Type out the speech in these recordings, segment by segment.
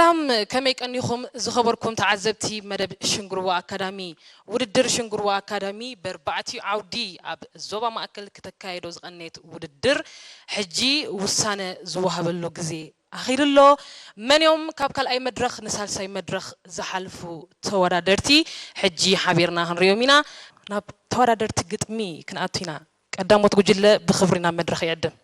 ሰላም፣ ከመይ ቀኒኹም ዝኸበርኩም ተዓዘብቲ መደብ ሽንግርዋ ኣካዳሚ? ውድድር ሽንግርዋ ኣካዳሚ በርባዕቲኡ ዓውዲ ኣብ ዞባ ማእከል ክተካየዶ ዝቐነየት ውድድር ሕጂ ውሳነ ዝወሃበሉ ግዜ ኣኺሉ ኣሎ። መን እዮም ካብ ካልኣይ መድረኽ ንሳልሳይ መድረኽ ዝሓልፉ ተወዳደርቲ? ሕጂ ሓቢርና ክንሪኦም ኢና። ናብ ተወዳደርቲ ግጥሚ ክንኣቱ ኢና። ቀዳሞት ጉጅለ ብኽብሪ ናብ መድረኽ ይዕድም።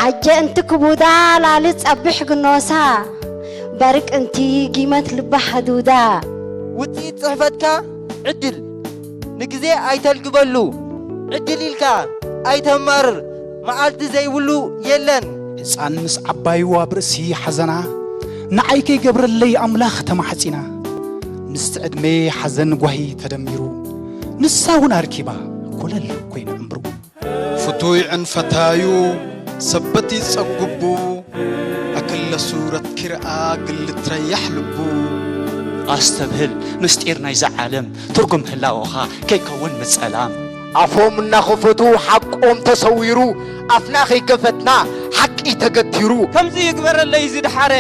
ዓጀ እንቲ ክቡዳ ላሊ ጸብሕ ግኖሳ በርቅ እንቲ ጊመት ልባ ሓዱዳ። ውፅኢት ፅሕፈትካ ዕድል ንግዜ ኣይተልግበሉ። ዕድል ኢልካ ኣይተማርር፣ መዓልቲ ዘይብሉ የለን። ህፃን ምስ ዓባዩ ኣብ ርእሲ ሓዘና ንዓይ ከይገብረለይ ኣምላኽ ተማሕፂና። ምስቲ ዕድመ ሓዘን ጓሂ ተደሚሩ ንሳ እውን ኣርኪባ ኮለል ኮይና ዕምሩ። ፍቱይ ዕንፈታዩ ሰበት ይጸጉቡ ኣክለ ሱረት ኪርኣ ግልትረያሕ ልቡ። ኣስተብህል ምስጢር ናይዛ ዓለም ትርጉም ህላወኻ ከይከውን ምጸላም። ኣፎም እናኸፈቱ ሓቆም ተሰዊሩ ኣፍና ከይከፈትና ሓቂ ተገቲሩ። ከምዚ ይግበረለይ ዝድሓረ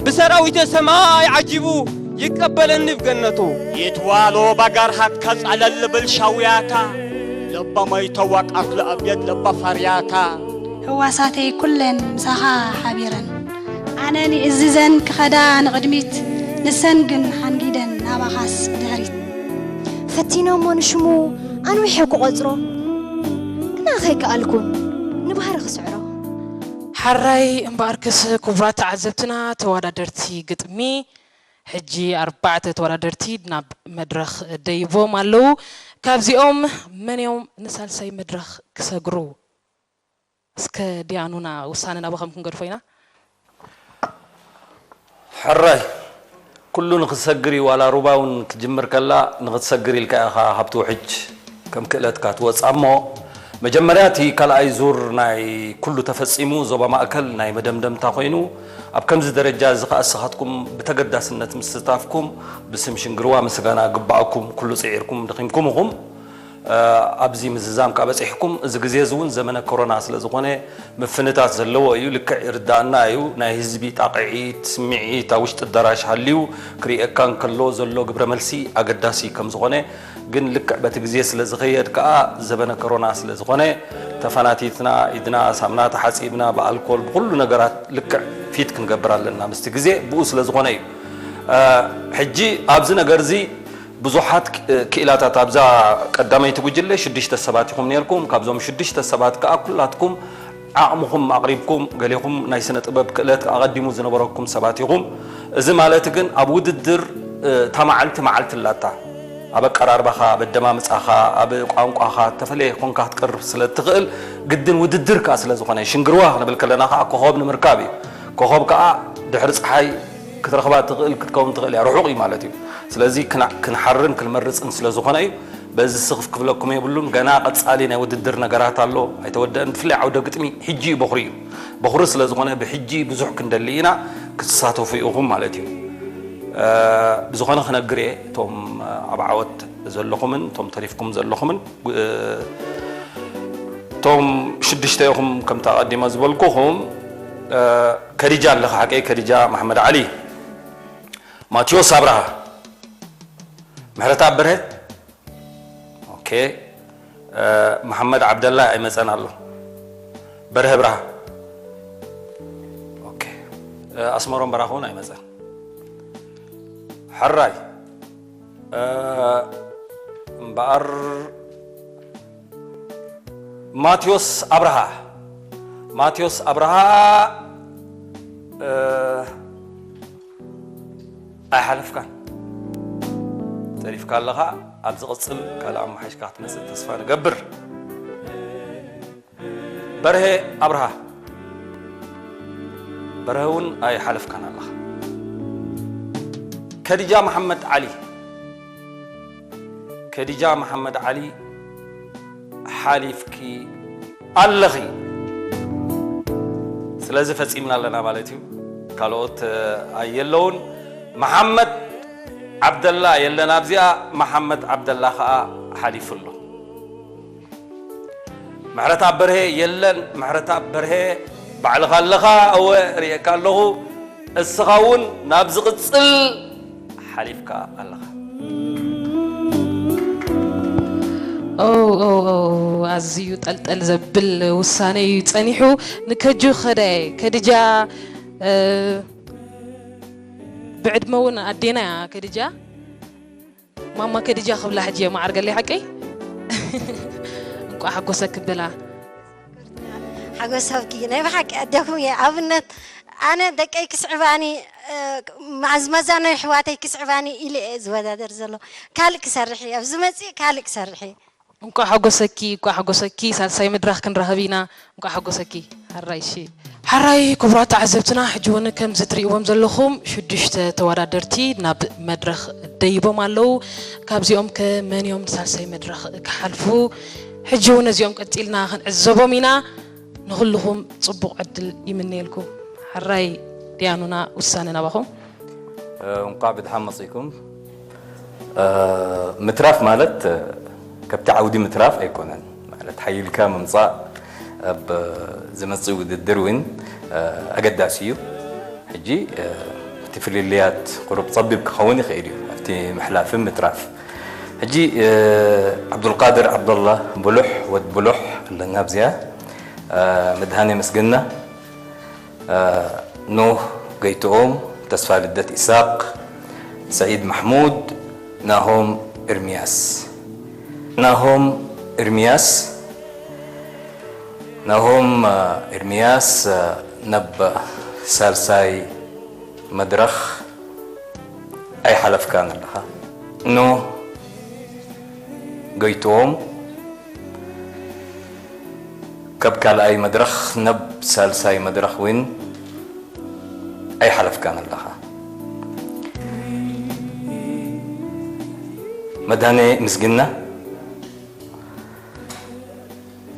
ብሰራዊተ ሰማይ ዓጂቡ ይቀበለኒ ብገነቱ። የትዋሎ ባጋር ሃትካ ጻለል ልብል ሻውያታ ለባ ማይተዋ ቃፍለ ኣብየት ለባ ፋርያታ። ህዋሳተይ ኩለን ምሳኻ ሓቢረን ኣነ ንእዝዘን ክኸዳ ንቕድሚት ንሰን ግን ሓንጊደን ናባኻስ ድሕሪት። ፈቲነሞ ንሽሙ ኣንዊሐ ክቖጽሮ ግና ከይከኣልኩን ንባህሪ ክስዕሮ። ሓራይ እምበኣርክስ ክቡራት ተዓዘብትና ተወዳደርቲ ግጥሚ ሕጂ ኣርባዕተ ተወዳደርቲ ናብ መድረኽ ደይቦም ኣለዉ። ካብዚኦም መን እዮም ንሳልሳይ መድረኽ ክሰግሩ? እስከ ዲያኑና ውሳነ ናባኹም ክንገድፎ ኢና። ሕራይ ኩሉ ንኽትሰግር እዩ ዋላ ሩባ እውን ክትጅምር ከላ ንኽትሰግር ኢልካ ኢኻ ካብቲ ውሕጅ ከም ክእለትካ ትወፅእ እሞ መጀመርያ እቲ ካልኣይ ዙር ናይ ኩሉ ተፈፂሙ ዞባ ማእከል ናይ መደምደምታ ኮይኑ ኣብ ከምዚ ደረጃ እዚ ከዓ እስኻትኩም ብተገዳስነት ምስታፍኩም ብስም ሽንግርዋ ምስጋና ግባኣኩም ኩሉ ፅዒርኩም ደኺምኩም ኢኹም ኣብዚ ምዝዛም ከዓ በፂሕኩም እዚ ግዜ እዚ እውን ዘመነ ኮሮና ስለ ዝኾነ ምፍንታት ዘለዎ እዩ ልክዕ ይርዳእና እዩ ናይ ህዝቢ ጣቕዒት ስምዒት ኣብ ውሽጢ ኣዳራሽ ሃልዩ ክርእየካ እንከሎ ዘሎ ግብረ መልሲ ኣገዳሲ ከም ዝኾነ ግን ልክዕ በቲ ግዜ ስለ ዝኸየድ ከዓ ዘበነ ኮሮና ስለ ዝኾነ ተፈናቲትና ኢድና ሳምና ተሓፂብና ብኣልኮል ብኩሉ ነገራት ልክዕ ፊት ክንገብር ኣለና ምስቲ ግዜ ብኡ ስለ ዝኾነ እዩ ሕጂ ኣብዚ ነገር እዚ ብዙሓት ክኢላታት ኣብዛ ቀዳመይቲ ጉጅለ ሽዱሽተ ሰባት ኢኹም ነርኩም ካብዞም ሽዱሽተ ሰባት ከዓ ኩላትኩም ዓቕምኹም ኣቕሪብኩም ገሌኹም ናይ ስነ ጥበብ ክእለት ኣቐዲሙ ዝነበረኩም ሰባት ኢኹም እዚ ማለት ግን ኣብ ውድድር እታ መዓልቲ መዓልቲ ኣላታ ኣብ ኣቀራርባኻ ኣብ ኣደማምፃኻ ኣብ ቋንቋኻ ተፈለየ ኮንካ ክትቀርብ ስለ እትኽእል ግድን ውድድር ከዓ ስለ ዝኾነ ሽንግርዋ ክንብል ከለና ከዓ ኮኸብ ንምርካብ እዩ ኮኸብ ከዓ ድሕሪ ፀሓይ ክትረኽባ ትኽእል ክትከውን ትኽእል እያ ርሑቕ እዩ ማለት እዩ ስለዚ ክንሓርን ክንመርፅን ስለ ዝኾነ እዩ በዚ ስኽፍ ክብለኩም የብሉን ገና ቀፃሊ ናይ ውድድር ነገራት ኣሎ ኣይተወደአን ብፍላይ ዓውደ ግጥሚ ሕጂ እዩ በኹሪ እዩ በኹሪ ስለ ዝኾነ ብሕጂ ብዙሕ ክንደሊ ኢና ክትሳተፉ ኢኹም ማለት እዩ ብዝኾነ ክነግር እየ እቶም ኣብ ዓወት ዘለኹምን እቶም ተሪፍኩም ዘለኹምን እቶም ሽዱሽተ ኢኹም ከምቲ ኣቐዲመ ዝበልኩኹም ከዲጃ ኣለኻ ሓቀይ ከዲጃ መሓመድ ዓሊ ማቴዎስ ኣብርሃ ምሕረተኣብ በርሀ ኦኬ መሓመድ ዓብደላ ኣይመፀን ኣሎ በርሀ ብርሃ ኦኬ ኣስመሮም በራኽ እውን ኣይመፀን ሕራይ እምበኣር ማቴዎስ ኣብርሃ ማቴዎስ ኣብርሃ ኣይሓለፍካን ተሪፍካ ኣለኻ ኣብ ዝቕፅል ካልእ ኣመሓይሽካ ክትመፅእ ተስፋ ንገብር በርሀ ኣብርሃ በርሀ እውን ኣይሓለፍካን ኣለኻ ከዲጃ መሓመድ ዓሊ ከዲጃ መሓመድ ዓሊ ሓሊፍኪ ኣለኺ ስለዚ ፈፂምና ኣለና ማለት እዩ ካልኦት ኣየለውን መሓመድ ዓብደላ የለን ኣብዚኣ መሓመድ ዓብደላ ከዓ ሓሊፉ ኣሎ ምሕረትኣብ በርሄ የለን። ምሕረትኣብ በርሄ ባዕልኻ ኣለኻ። እወ፣ ርእየካ ኣለኹ። እስኻ እውን ናብ ዝቕጽል ሓሊፍካ ኣለኻ። ኦ፣ ኦ፣ ኦ፣ ኣዝዩ ጠልጠል ዘብል ውሳነ እዩ ጸኒሑ። ንከጁ ከደ፣ ከድጃ፣ እ፣ ብዕድመ እውን ኣዴና እያ ከድጃ። ማማ ከድጃ ክብላ ሕጂ እየ ማዕርገለይ ሓቀይ። እንቋዕ ሓጎሰኪ ብላ። ሓጎስ ሃብኪ። ናይ ብሓቂ ኣደኹም እየ። ኣብነት ኣነ ደቀይ ክስዕባኒ፣ እ፣ ማዝመዛ ናይ ኣሕዋተይ ክስዕባኒ ኢለ እየ ዝወዳደር ዘሎ። ካልእ ክሰርሕ እየ። ኣብዚ መፂእ ካልእ ክሰርሕ እየ። እንቋዕ ሓጎሰኪ፣ እንቋዕ ሓጎሰኪ። ሳልሳይ መድረኽ ክንራኸብ ኢና። እንቋዕ ሓጎሰኪ። ሓራይ እሺ። ሓራይ ክቡራት ተዓዘብትና፣ ሕጂ እውን ከምዚ ትርእይዎም ዘለኹም ሽዱሽተ ተወዳደርቲ ናብ መድረኽ ደይቦም ኣለዉ። ካብዚኦም ከ መን እዮም ንሳልሳይ መድረኽ ክሓልፉ? ሕጂ እውን ነዚኦም ቀጺልና ክንዕዘቦም ኢና። ንኹልኹም ጽቡቕ ዕድል ይምነየልኩም። ሓራይ ዲያኑና ውሳነ ናባኹም። እንኳዕ ብድሓን መፂእኩም። ምትራፍ ማለት ከብቲ ዓውዲ ምትራፍ ኣይኮነን። ማለት ሓይልካ ምምፃእ ኣብ ዝመፅእ ውድድር እውን ኣገዳሲ እዩ። ሕጂ እቲ ፍልልያት ቁሩብ ፀቢብ ክኸውን ይኽእል እዩ ኣብቲ ምሕላፍን ምትራፍ። ሕጂ ዓብዱልቃድር ዓብደላ ብሉሕ ወድ ብሉሕ ኣለና ኣብዚኣ። መድሃኔ ምስግና ኖህ ጎይትኦም፣ ተስፋልደት ኢሳቕ፣ ሰዒድ ማሕሙድ፣ ናሆም ኤርምያስ። ናሆም ኤርምያስ፣ ናሆም ኤርምያስ ናብ ሳልሳይ መድረኽ ኣይሓለፍካን ኣለኻ። ኖህ ጎይትኦም፣ ካብ ካልኣይ መድረኽ ናብ ሳልሳይ መድረኽ እውን ኣይሓለፍካን ኣለኻ። መድሃኔ ምስግና፣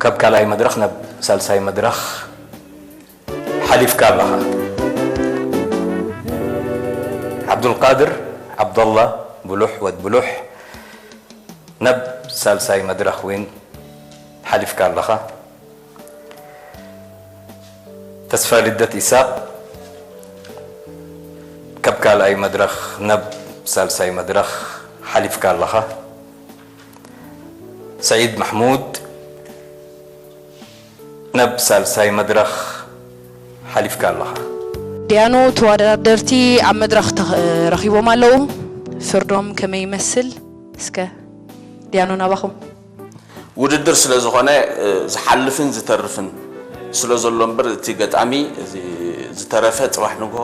ካብ ካልኣይ መድረኽ ናብ ሳልሳይ መድረኽ ሓሊፍካ ኣለኻ። ዓብዱልቃድር ዓብደላ ብሉሕ ወድ ብሉሕ፣ ናብ ሳልሳይ መድረኽ እውን ሓሊፍካ ኣለኻ። ተስፋልደት ኢሳቕ፣ ካብ ካልኣይ መድረኽ ናብ ሳልሳይ መድረኽ ሓሊፍካ ኣለኻ። ሰዒድ ማሕሙድ፣ ናብ ሳልሳይ መድረኽ ሓሊፍካ ኣለኻ። ዲያኑ፣ ተወዳደርቲ ኣብ መድረኽ ተኽ- ረኺቦም ኣለዉ። ፍርዶም ከመይ ይመስል? እስከ ዲያኑ ናባኹም። ውድድር ስለ ዝኾነ ዝሓልፍን ዝተርፍን ስለ ዘሎ እምበር እቲ ገጣሚ ዝተረፈ ፅባሕ ንግሆ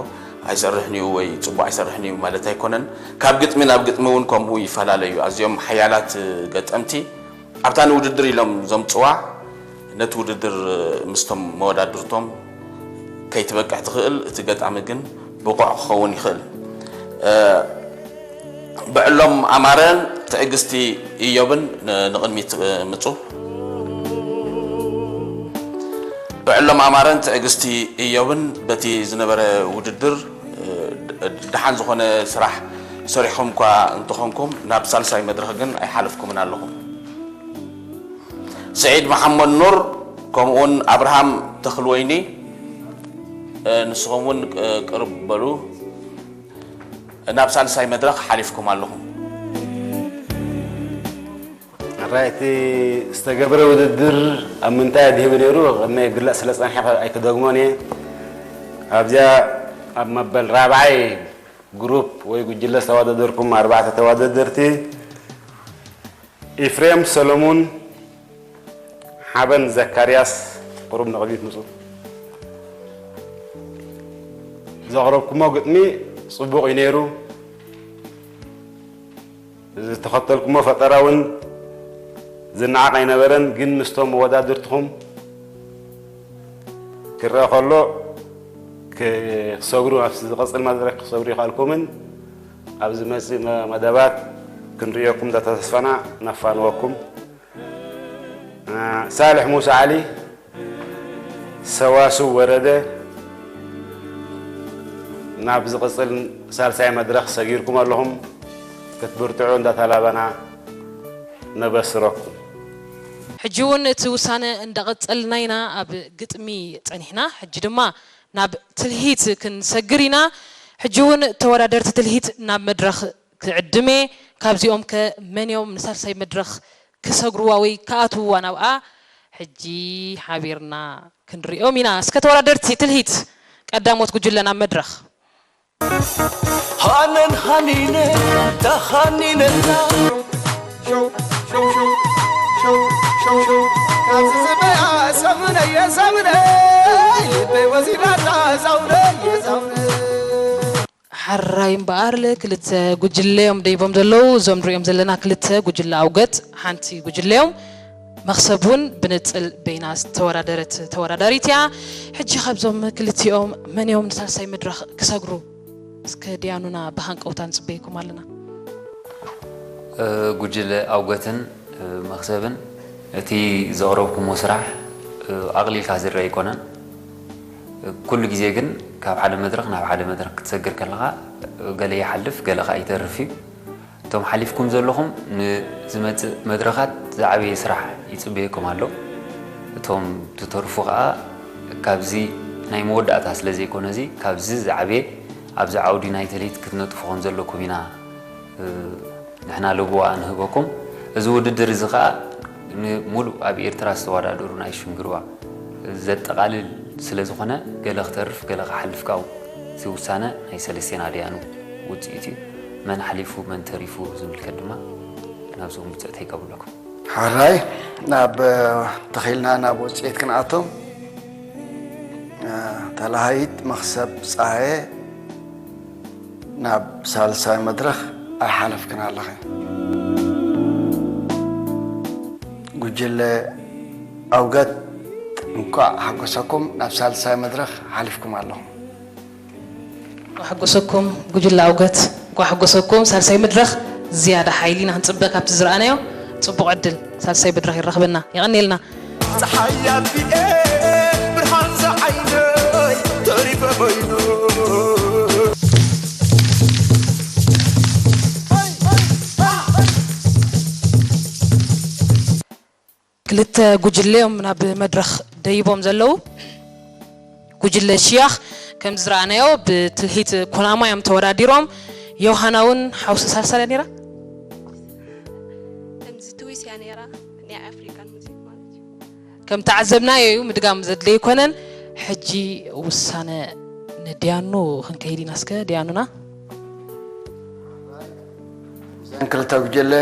ኣይሰርሕን እዩ ወይ ፅቡቕ ኣይሰርሕን እዩ ማለት ኣይኮነን። ካብ ግጥሚ ናብ ግጥሚ እውን ከምኡ ይፈላለ እዩ። ኣዝዮም ሓያላት ገጠምቲ ኣብታ ንውድድር ኢሎም ዘምፅዋ ነቲ ውድድር ምስቶም መወዳድርቶም ከይትበቅዕ ትኽእል፣ እቲ ገጣሚ ግን ብቑዕ ክኸውን ይኽእል። ብዕሎም ኣማረን ትዕግስቲ ኢዮብን ንቕድሚት ምፁ። ብዕሎም ኣማረን ትዕግስቲ ኢዮብን በቲ ዝነበረ ውድድር ደሓን ዝኾነ ስራሕ ሰሪሕኹም እኳ እንተኾንኩም ናብ ሳልሳይ መድረኽ ግን ኣይሓለፍኩምን ኣለኹም። ስዒድ መሓመድ ኑር ከምኡውን ኣብርሃም ተኽልወይኒ ንስኹም እውን ቅርብ በሉ ናብ ሳልሳይ መድረኽ ሓሊፍኩም ኣለኹም። ራይ እቲ ዝተገብረ ውድድር ኣብ ምንታይ ኣድሂቡ ነይሩ ቅድመይ ግለፅ ስለ ፀንሐ ኣይክደግሞን እየ። ኣብዚኣ ኣብ መበል ራብዓይ ግሩፕ ወይ ጉጅለ ዝተዋደደርኩም ኣርባዕተ ተዋደደርቲ ኢፍሬም ሰሎሙን ሓበን ዘካርያስ ቁሩብ ንቕድሚት ምፁ። ዘቕረብኩሞ ግጥሚ ፅቡቕ እዩ ነይሩ። ዝተኸተልኩሞ ፈጠራ እውን ዝነዓቕ ኣይነበረን፣ ግን ምስቶም መወዳድርትኹም ክረአ ከሎ ክሰግሩ፣ ኣብ ዝቐፅል መድረክ ክሰግሩ ይኸኣልኩምን ኣብ ዝመፅእ መደባት ክንርእየኩም እንዳተተስፋና ነፋንወኩም። ሳልሕ ሙሳ ዓሊ፣ ሰዋስው ወረደ፣ ናብ ዝቕፅል ሳልሳይ መድረኽ ሰጊርኩም ኣለኹም። ክትብርትዑ እንዳተላበና ነበስረኩም። ሕጂ እውን እቲ ውሳነ እንዳቐጸልና ኢና ኣብ ግጥሚ ጸኒሕና። ሕጂ ድማ ናብ ትልሂት ክንሰግር ኢና። ሕጂ እውን ተወዳደርቲ ትልሂት ናብ መድረኽ ክዕድም እየ። ካብዚኦም ከ መን እዮም ንሳልሳይ መድረኽ ክሰግርዋ ወይ ክኣትውዋ ናብኣ? ሕጂ ሓቢርና ክንሪኦም ኢና። እስከ ተወዳደርቲ ትልሂት ቀዳሞት ጉጅለ ናብ መድረኽ። ሃነን ሃኒነ ተሃኒነና ካብዚ ዝበያ ሰሙነየ ሰሙነይ ልበይ ወዚናታ ዛውነየ ዛውነ ሓራይ እምበኣር ክልተ ጉጅለ እዮም ደይቦም ዘለዉ። እዞም ንሪኦም ዘለና ክልተ ጉጅለ ኣውገት ሓንቲ ጉጅለ እዮም። መኽሰብ እውን ብንጽል በይና ዝተወዳደረት ተወዳዳሪት እያ። ሕጂ ካብዞም ክልቲኦም መን እዮም ንሳልሳይ መድረኽ ክሰግሩ? እስከ ዲያኑና ብሃንቀውታ ንጽበየኩም ኣለና። ጉጅለ ኣውገትን መኽሰብን እቲ ዘቕረብኩሞ ስራሕ ኣቕሊልካ ዝረአ ኣይኮነን። ኩሉ ግዜ ግን ካብ ሓደ መድረኽ ናብ ሓደ መድረኽ ክትሰግር ከለኻ ገለ ይሓልፍ፣ ገለ ኸኣ ይተርፍ እዩ። እቶም ሓሊፍኩም ዘለኹም ንዝመጽእ መድረኻት ዝዓበየ ስራሕ ይጽበየኩም ኣሎ። እቶም ትተርፉ ኸኣ ካብዚ ናይ መወዳእታ ስለ ዘይኮነ እዚ ካብዚ ዝዓበየ ኣብዚ ዓውዲ ናይ ትልሂት ክትነጥፉ ከም ዘለኩም ኢና ንሕና ልብዋ ንህበኩም። እዚ ውድድር እዚ ኸኣ ንሙሉእ ኣብ ኤርትራ ዝተወዳደሩ ናይ ሽንግርዋ ዘጠቓልል ስለ ዝኾነ ገለ ክተርፍ ገለ ክሓልፍ ካብኡ እዚ ውሳነ ናይ ሰለስቴና ደያኑ ውጽኢት እዩ። መን ሓሊፉ መን ተሪፉ ዝምልከት ድማ ናብዞም ብጽዕተይ ከብለኩም። ሕራይ ናብ ተኺልና ናብ ውፅኢት ክንኣቶም ተላሃይት መኽሰብ ፀሃየ ናብ ሳልሳይ መድረኽ ኣይሓለፍክን ኣለኺ። ጉጅለ ኣውገት እንኳዕ ሓጎሰኩም ናብ ሳልሳይ መድረኽ ሓሊፍኩም ኣለኹም። እንኳዕ ሓጎሰኩም ጉጅለ ኣውገት፣ እንኳዕ ሓጎሰኩም። ሳልሳይ መድረኽ ዝያዳ ሓይሊ ኢና ክንጽበ ካብቲ ዝረኣናዮ። ጽቡቕ ዕድል፣ ሳልሳይ መድረኽ ይራኽበና። የቐንየልና። ጸሓይ ኣቢኤ ብርሃን ዝዓይነይ ተሪፈ በይኑ ክልተ ጉጅለ እዮም ናብ መድረኽ ደይቦም ዘለዉ። ጉጅለ ሽያኽ ከም ዝረኣናዮ ብትልሂት ኩናማ እዮም ተወዳዲሮም። ዮሃና እውን ሓውሲ ሳልሳይ እያ ነይራ። ከምዚ ትዊስ እያ ነይራ ናይ ኣፍሪካን ሙዚክ ማለት እዩ። ከም ተዓዘብናዮ እዩ፣ ምድጋም ዘድለየ ኣይኮነን። ሕጂ ውሳነ ንድያኑ ክንከይድ ኢና። እስከ ድያኑና እዘን ክልተ ጉጅለ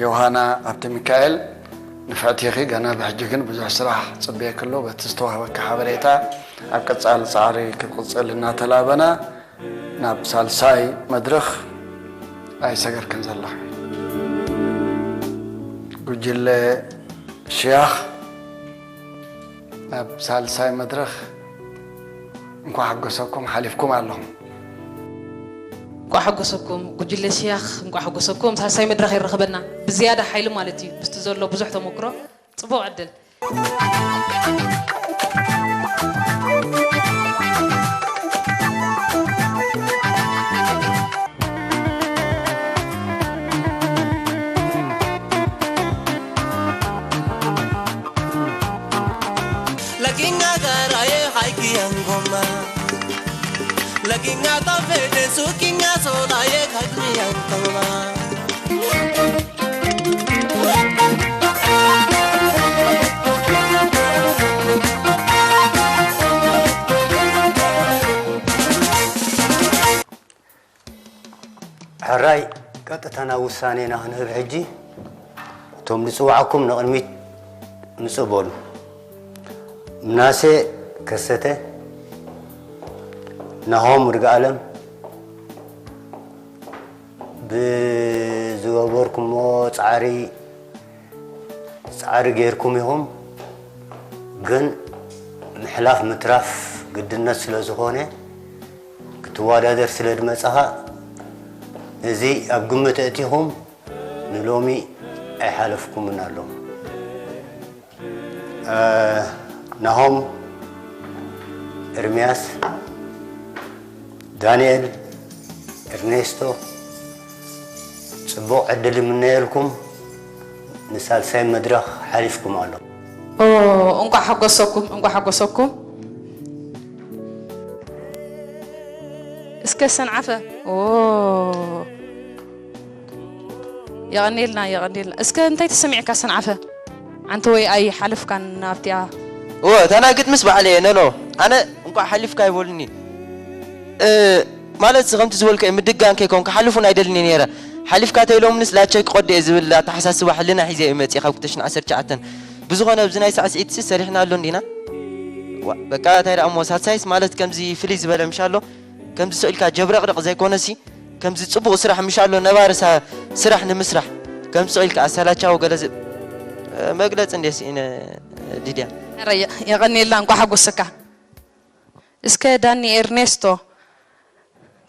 ዮሃና ሃብተሚካኤል ንፍዕቲ ኢኺ፣ ገና ብሕጂ ግን ብዙሕ ስራሕ ጽበየኪ ኣሎ። በቲ ዝተዋህበኪ ሓበሬታ ኣብ ቀጻሊ ጻዕሪ ክትቕጽል እናተላበና ናብ ሳልሳይ መድረኽ ኣይሰገርክን ዘለኺ። ጉጅለ ሽያኽ ናብ ሳልሳይ መድረኽ እንኳዕ ሓጎሰኩም ሓሊፍኩም ኣለኹም። እንቋዕ ሓጎሰኩም ጉጅለ ሽያኽ፣ እንቋዕ ሓጎሰኩም። ሳልሳይ መድረኽ የራኽበና ብዝያዳ ሓይሊ ማለት እዩ፣ ምስቲ ዘሎ ብዙሕ ተሞክሮ። ጽቡቕ ዕድል። Lakinya garaye haiki angoma. Lakinya tafede sukinya solaye haiki angoma. ሕራይ ቀጥታ ናብ ውሳኔና ክንህብ ሕጂ እቶም ንጽውዓኩም ንቕድሚት ምጽእ በሉ። ምናሴ ከሰተ፣ ናሆም ርግኣለም፣ ብዝገበርኩሞ ጻዕሪ ጻዕሪ ጌርኩም ኢኹም፣ ግን ምሕላፍ ምትራፍ ግድነት ስለ ዝኾነ ክትወዳደር ስለ ድመጻኻ እዚ ኣብ ግምት ኣእቲኹም ንሎሚ ኣይሓለፍኩምን ኣሎ። ናሆም፣ ኤርምያስ፣ ዳንኤል፣ ኤርኔስቶ፣ ጽቡቕ ዕድል ይምነየልኩም። ንሳልሳይ መድረኽ ሓሊፍኩም ኣሎ። ኦ፣ እንኳዕ ሓጎሰኩም፣ እንኳዕ ሓጎሰኩም። እስከ ሰንዓፈ። ኦ፣ የቐኔልና፣ የቐኔልና። እስከ እንታይ ተሰሚዕካ ሰንዓፈ? ዓንተ ወይ ኣይ ሓለፍካን ናብቲኣ? እወ፣ እታ ናይ ግጥምስ ባዕለየ፣ ኖ፣ ኖ። ኣነ እንኳዕ ሓሊፍካ ይበሉኒ። እ፣ ማለት ከምቲ ዝበልከ ምድጋም ከይኮን ክሓልፉን ኣይደልኒ ነይረ። ሓሊፍካ ተይሎምንስ ላቸ ክቆድ እየ ዝብል ኣተሓሳስባ ሕልና ሒዘ እየ መፅእ ካብ ክልተ ሽሕን ዓሰርተ ትሽዓተን። ብዝኾነ ኣብዚ ናይ ሳዕስዒትሲ ሰሪሕና ኣሎ እንዲና። ዋ፣ በቃ እንታይ ደኣ እሞ ሳልሳይስ ማለት ከምዚ ፍልይ ዝበለ ምሽ ኣሎ። ከምዚ ስቕ ኢልካ ጀብረቕረቕ ዘይኮነሲ ከምዚ ጽቡቕ ስራሕ ምሽ ኣሎ ነባሪ ሳ- ስራሕ ንምስራሕ ከምዚ ስቕ ኢልካ ኣሰላቻዊ ገለ ዝ- መግለጺ እንዴ ስኢነ ሊድያ። ኧረ የ- የቐንየልና እንኳ ሓጎሰካ። እስከ ዳኒ ኤርኔስቶ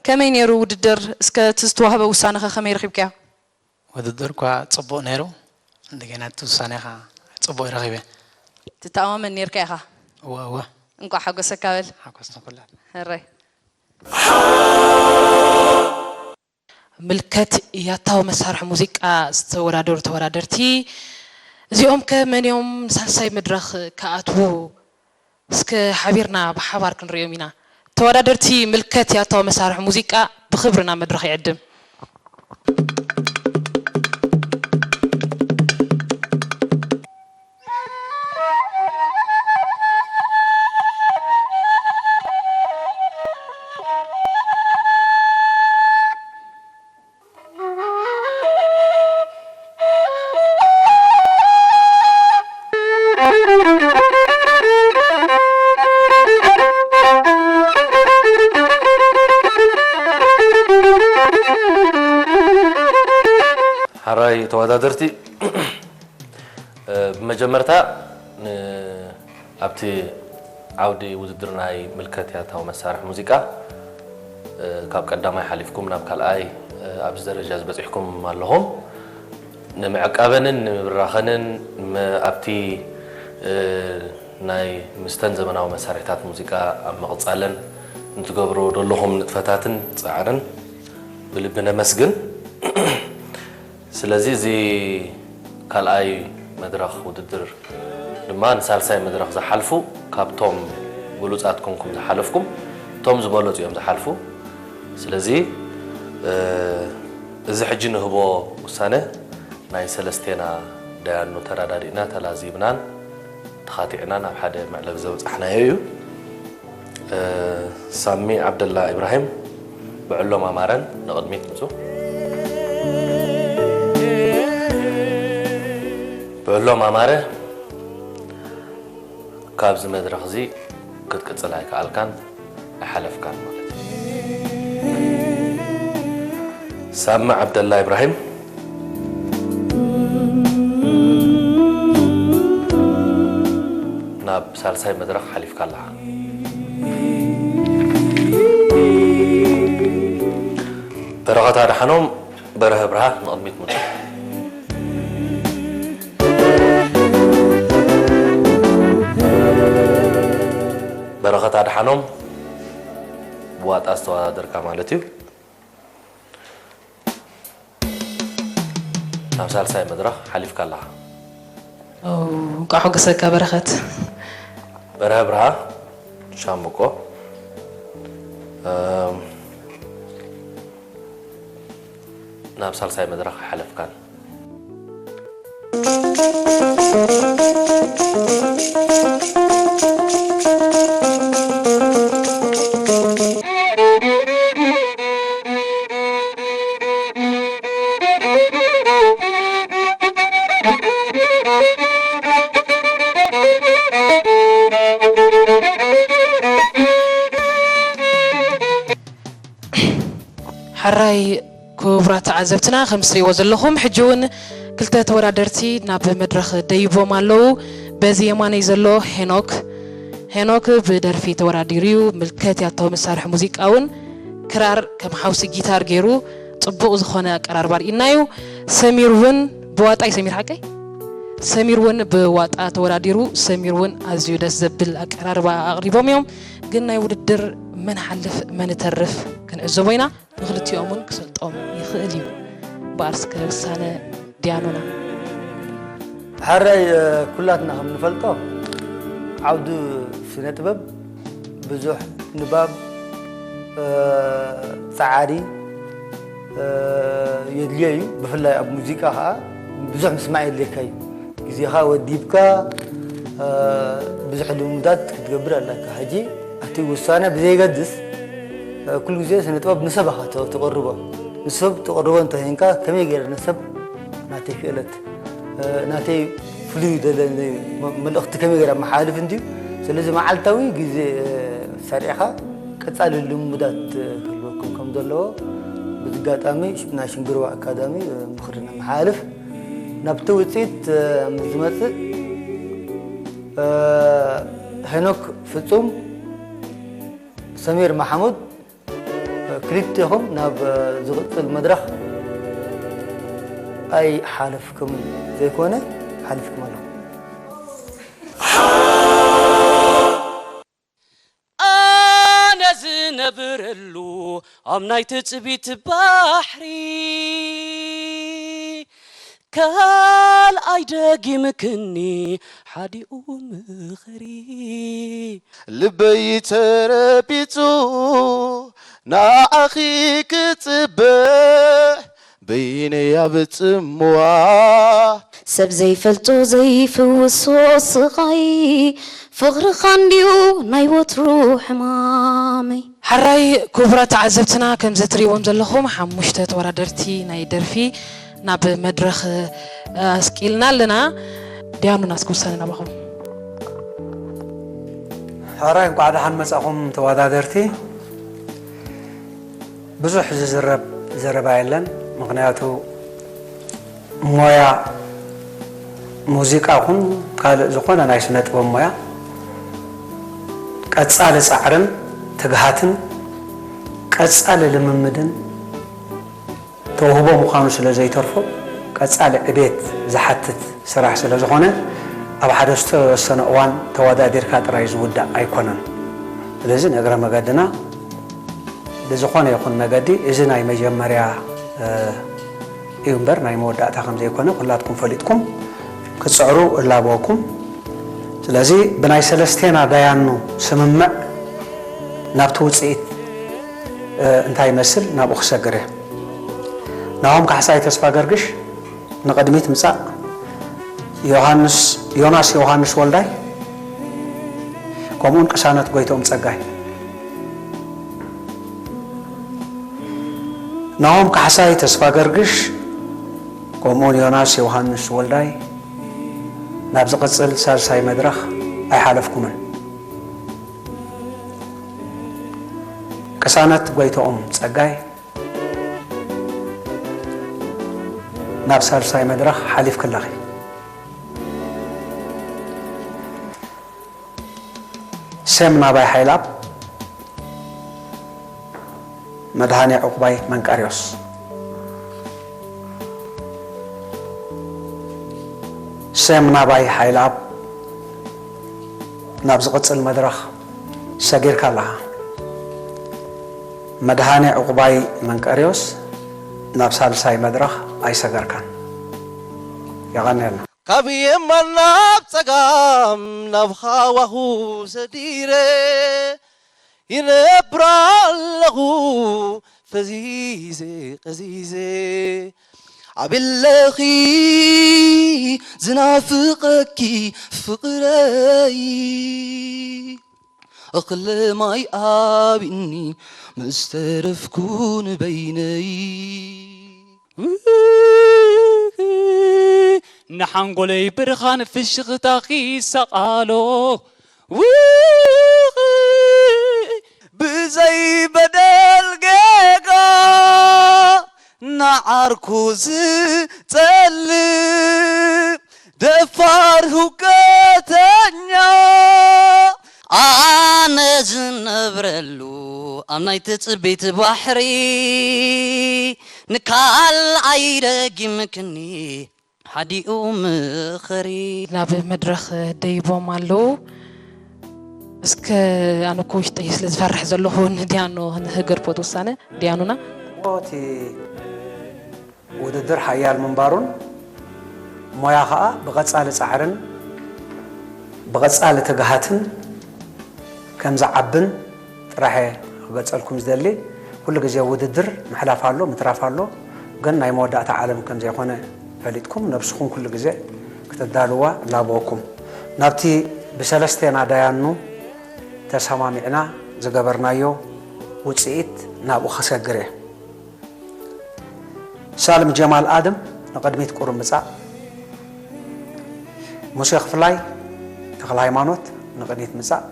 ከመይ ነይሩ ውድድር? እስከ እቲ ዝተዋህበ ውሳነኸ ከመይ ረኺብካዮ? ውድድር እኳ ጽቡቕ ነይሩ። እንደገና እቲ ውሳኔኻ ጽቡቕ ረኺበ። ትተኣማመን ነይርካ ኢኻ። እወ እወ። እንኳ ሓጎሰካ በል። ሓጎስ ንኩላ። ሕራይ። ምልከት ያታዊ መሳርሒ ሙዚቃ ዝተወዳደሩ ተወዳደርቲ እዚኦም ከ መን እዮም ንሳልሳይ መድረኽ ክኣትዉ? እስከ ሓቢርና ብሓባር ክንሪኦም ኢና። ተወዳደርቲ ምልከት ያታዊ መሳርሒ ሙዚቃ ብኽብሪ ናብ መድረኽ ይዕድም። ሓራይ ተወዳደርቲ ብመጀመርታ ኣብቲ ዓውዲ ውድድር ናይ ምልከት ያታዊ መሳርሒ ሙዚቃ ካብ ቀዳማይ ሓሊፍኩም ናብ ካልኣይ ኣብዚ ደረጃ ዝበፂሕኩም ኣለኹም። ንምዕቃበንን ንምብራኸንን ኣብቲ ናይ ምስተን ዘመናዊ መሳርሕታት ሙዚቃ ኣብ ምቕፃለን ንትገብሮ ዘለኹም ንጥፈታትን ፃዕርን ብልቢ ነመስግን። ስለዚ እዚ ካልኣይ መድረኽ ውድድር ድማ ንሳልሳይ መድረኽ ዝሓልፉ ካብቶም ብሉፃት ኮንኩም ዝሓለፍኩም እቶም ዝበለፁ እዮም ዝሓልፉ። ስለዚ እዚ ሕጂ ንህቦ ውሳነ ናይ ሰለስቴና ደያኑ ተረዳዲእና ተላዚብናን ተኻቲዕናን ኣብ ሓደ መዕለቢ ዘብፃሕናዮ እዩ። ሳሚ ዓብደላ ኢብራሂም ብዕሎም ኣማረን ንቕድሚት ምፁ። ብዕሎም ኣማረ ካብዚ መድረኽ እዚ ክትቅፅል ኣይከኣልካን ኣይሓለፍካን ማለት እዩ። ሳሚ ዓብደላ ኢብራሂም ናብ ሳልሳይ መድረኽ ሓሊፍካ ኣለኻ። በረኸት ኣድሓኖም በርሀ ብርሃ ንቕድሚት ምፁ። በረኸት ኣድሓኖም ብዋጣ ዝተወዳደርካ ማለት እዩ። ናብ ሳልሳይ መድረኽ ሓሊፍካ ኣለኻ። እንኳዕ ሓጎሰካ በረኸት። በርሀ ብርሃ ሻምብቆ ናብ ሳልሳይ መድረኽ ኣይሓለፍካን። ሕራይ ክቡራት ተዓዘብትና ከም ትሪእዎ ዘለኹም ሕጂ እውን ክልተ ተወዳደርቲ ናብ መድረኽ ደይቦም ኣለዉ። በዚ የማነይ ዘሎ ሄኖክ ሄኖክ ብደርፊ ተወዳዲሩ እዩ። ምልከት ያታዊ መሳርሒ ሙዚቃ እውን ክራር ከም ሓውሲ ጊታር ገይሩ ፅቡቕ ዝኾነ ኣቀራርባ ርኢና እዩ። ሰሚር እውን ብዋጣ እዩ። ሰሚር ሓቀይ? ሰሚር እውን ብዋጣ ተወዳዲሩ። ሰሚር እውን ኣዝዩ ደስ ዘብል ኣቀራርባ ኣቕሪቦም እዮም። ግን ናይ ውድድር መን ሓልፍ መን ተርፍ ክንዕዘቦ ኢና። ንክልቲኦም እውን ክሰልጦም ይኽእል እዩ። በኣርስከ ውሳነ ዲያኖና። ሕራይ ኩላትና ከም ንፈልጦ ዓውዱ ስነ ጥበብ ብዙሕ ንባብ፣ ጻዕሪ የድልዮ እዩ። ብፍላይ ኣብ ሙዚቃ ከዓ ብዙሕ ምስማዕ የድልየካ እዩ። ግዜኻ ወዲብካ ብዙሕ ልምዳት ክትገብር ኣለካ። ሕጂ እቲ ውሳነ ብዘይገድስ ኩሉ ግዜ ስነ ጥበብ ንሰብ ኢኻ ተቕርቦ። ንሰብ ተቕርቦ እንተኮይንካ ከመይ ገይረ ንሰብ ናተይ ክእለት ናተይ ፍሉይ ዘለኒ መልእኽቲ ከመይ ገይረ መሓልፍ እንድዩ። ስለዚ መዓልታዊ ግዜ ሰሪዕኻ ቀጻሊ ልምዳት ክህልወኩም ከም ዘለዎ ብዝጋጣሚ ናይ ሽንግርዋ ኣካዳሚ ምኽሪ ነመሓላልፍ። ናብቲ ውፅኢት ምስ ዝመፅእ ሄኖክ ፍጹም፣ ሰሚር ማሕሙድ ክልቲኹም ናብ ዝቕጽል መድረኽ ኣይሓለፍኩምን ዘይኮነ ሓሊፍኩም ኣለኹም። ኣነ ዝነብረሉ ኣብ ናይ ትጽቢት ባሕሪ ካልኣይ ደጊምክኒ ሓዲኡ ምኽሪ ልበይ ተረቢጹ ንዓኺ ክጽበ በይነይ ኣብ ጽምዋ ሰብ ዘይፈልጦ ዘይፍውሶ ስቓይ ፍቕርኻ እንድዩ ናይ ወትሩ ሕማመይ። ሕራይ ክቡራት ተዓዘብትና ከምዚ ትሪእዎም ዘለኹም ሓሙሽተ ተወዳደርቲ ናይ ደርፊ ናብ መድረኽ ኣስቂልና ኣለና። ዲያኑና እስኪ ውሳነ ናባኹም። ሕራይ እንኳዕ ደሓን መጻኹም ተወዳደርቲ። ብዙሕ ዝዝረብ ዘረባ የለን፣ ምኽንያቱ ሞያ ሙዚቃ ኹን ካልእ ዝኾነ ናይ ስነ ጥበብ ሞያ ቀጻሊ ጻዕርን ትግሃትን ቀጻሊ ልምምድን ተውህቦ ምዃኑ ስለ ዘይተርፎ ቀጻሊ ዕቤት ዝሓትት ስራሕ ስለ ዝኾነ ኣብ ሓደ ዝተወሰነ እዋን ተወዳዲርካ ጥራይ ዝውዳእ ኣይኮነን። ስለዚ ንእግረ መገድና ብዝኾነ ይኹን መገዲ እዚ ናይ መጀመርያ እዩ እምበር ናይ መወዳእታ ከም ዘይኮነ ኩላትኩም ፈሊጥኩም ክትጽዕሩ እላበወኩም። ስለዚ ብናይ ሰለስቴና ዳያኑ ስምምዕ ናብቲ ውጽኢት እንታይ ይመስል ናብኡ ክሰግር እየ። ናሆም ካሕሳይ ተስፋ ገርግሽ ንቕድሚት ምጻእ፣ ዮናስ ዮናስ ዮሃንስ ወልዳይ ከምኡውን ቅሳነት ጎይትኦም ጸጋይ። ናሆም ካሕሳይ ተስፋ ገርግሽ ከምኡውን ዮናስ ዮሃንስ ወልዳይ ናብ ዝቕጽል ሳልሳይ መድረኽ ኣይሓለፍኩምን። ቅሳነት ጎይትኦም ጸጋይ ናብ ሳልሳይ መድረኽ ሓሊፍኪ ኣለኺ። ሴም ናባይ ሓይልኣብ፣ መድሃኔ ዑቕባይ መንቀርዮስ። ሴም ናባይ ሓይልኣብ፣ ናብ ዝቕጽል መድረኽ ሰጊርካ ኣለኻ። መድሃኔ ዑቕባይ መንቀርዮስ ናብ ሳልሳይ መድረኽ ኣይሰገርካን። የቐንየልና። ካብ የማን ናብ ጸጋም ናብ ሃዋሁ ሰዲረ ይነብር ኣለኹ ፈዚዘ ቀዚዘ ኣበለኺ ዝናፍቐኪ ፍቕረይ እኽለ ማይ ኣቢኒ ምስ ተረፍኩ ንበይነይ ንሓንጎለይ ብርኻን ፍሽኽታኺ ሰቓሎ ብዘይ በደል ጌጋ ንዓርኩ ዝጸልእ ደፋር ህውከተኛ ኣነ ዝነብረሉ ኣብ ናይ ትጽቢት ባሕሪ ንካልኣይ ደጊምክኒ ሓዲኡ ምኽሪ። ናብ መድረኽ ደይቦም ኣለዉ። እስከ ኣነ እኮ ውሽጠይ ስለ ዝፈርሕ ዘለኹ ንዲያኖ ንህገድፎ እቲ ውሳነ ዲያኑና። እቲ ውድድር ሓያል ምንባሩን ሞያ ኸኣ ብቐጻሊ ጻዕርን ብቐጻሊ ትግሃትን ከም ዝዓብን ጥራሕ እየ ክገልጸልኩም ዝደሊ። ኩሉ ግዜ ውድድር ምሕላፍ ኣሎ፣ ምትራፍ ኣሎ፣ ግን ናይ መወዳእታ ዓለም ከም ዘይኮነ ፈሊጥኩም ነብስኹም ኩሉ ግዜ ክትዳልዋ እላበወኩም። ናብቲ ብሰለስቴና ዳያኑ ተሰማሚዕና ዝገበርናዮ ውጽኢት ናብኡ ከሰግር እየ። ሳልም ጀማል ኣድም ንቕድሚት ቁሩብ ምጻእ። ሙሴ ክፍላይ ተኽለ ሃይማኖት ንቕድሚት ምጻእ።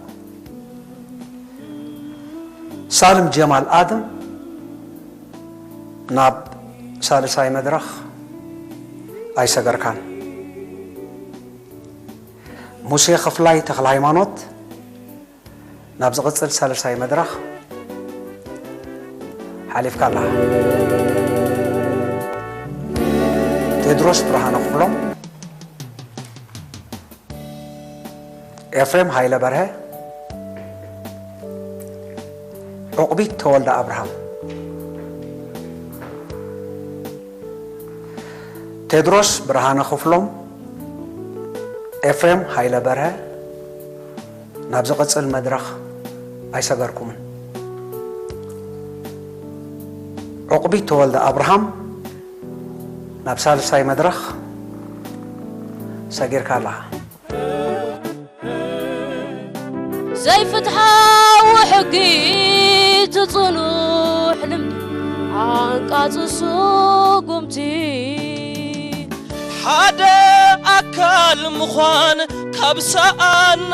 ሳልም ጀማል ኣድም ናብ ሳልሳይ መድረኽ ኣይሰገርካን። ሙሴ ክፍላይ ተኽለ ሃይማኖት ናብ ዝቕጽል ሳልሳይ መድረኽ ሓሊፍካ ኣለኻ። ቴድሮስ ብርሃነ ክፍሎም፣ ኤፍሬም ሃይለ በርሀ፣ ዑቕቢት ተወልደ ኣብርሃም። ቴድሮስ ብርሃነ ክፍሎም፣ ኤፍሬም ሃይለ በርሀ ናብ ዝቕጽል መድረኽ ኣይሰገርኩምን። ዑቕቢት ተወልደ ኣብርሃም ናብ ሳልሳይ መድረኽ ሰጊርካ ኣለኻ። ዘይፍትሓዊ ሕጊ፣ እቲ ጽኑሕ ልምዲ፣ ዓንቃጺ ስጉምቲ። ሓደ ኣካል ምዃን ካብ ሰኣና፣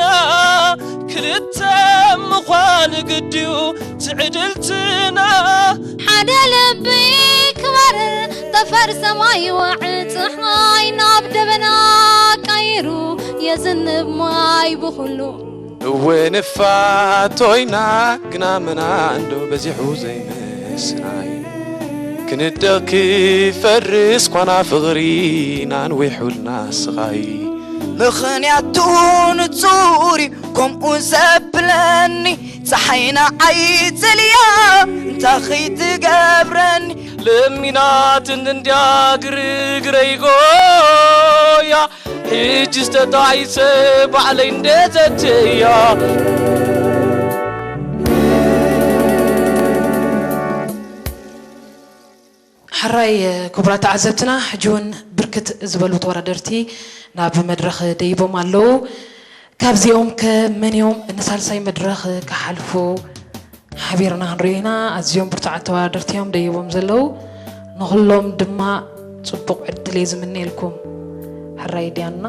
ክልተ ምዃን ግድዩ ትዕድልትና። ሓደ ልቢ ክባርር፣ ጠፈር ሰማይ ይወዕ፣ ጸሓይ ናብ ደበና ቀይሩ፣ የዝንብ ማይ ብኹሉ። እወ ንፋቶ ኢና፣ ግና መና እንዶ በዚሑ ዘይምስናይ። ክንደቕ ክፈርስ ኳና ፍቕሪ፣ ናንዊሑልና ስቓይ። ምኽንያቱ ንጹር እዩ ከምኡ ዘብለኒ፣ ጸሓይ ንዓይ ጽልያ እንታይ ኽትገብረኒ? ለሚናትኒ እንድያ ግርግረይ ጎያ፣ ሕጂ ዝተጣዒሰ ባዕለይ እንደ ዘትያ። ሕራይ ክቡራት ተዓዘብትና፣ ሕጂ እውን ብርክት ዝበሉ ተወዳደርቲ ናብ መድረኽ ደይቦም ኣለዉ። ካብዚኦም ከ መን እዮም ንሳልሳይ መድረኽ ክሓልፉ ሓቢርና ክንሪኦ ኢና። ኣዝዮም ብርቱዓት ተወዳደርቲ እዮም ደይቦም ዘለዉ። ንኹሎም ድማ ጽቡቕ ዕድል እየ ዝምነየልኩም። ሕራይ ድያና?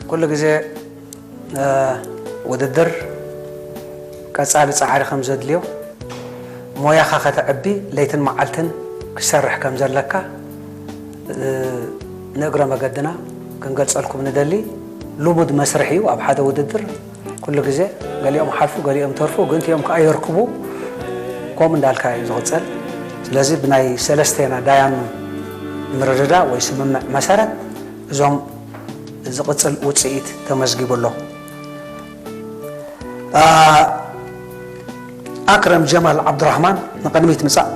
ኩሉ ግዜ እ፣ ውድድር ቀጻሊ ጻዕሪ ከም ዘድልዮ፣ ሞያኻ ከተዕቢ ለይትን መዓልትን ክትሰርሕ ከም ዘለካ፣ እ፣ ንእግረ መገድና ክንገልጸልኩም ንደሊ። ልሙድ መስርሕ እዩ ኣብ ሓደ ውድድር። ኩሉ ግዜ ገሊኦም ሓልፉ፣ ገሊኦም ተርፉ፣ ግን እቲኦም ከኣ የርክቡ። ከምኡ እንዳልካ እዩ ዝቕጸል። ስለዚ ብናይ ሰለስቴና ዳያኑ ምርድዳእ ወይ ስምምዕ መሰረት እዞም ዝቕጽል ውጽኢት ተመዝጊቡ ኣሎ። ኣ-፣ ኣክረም ጀማል ዓብዱራህማን ንቕድሚት ምጻእ።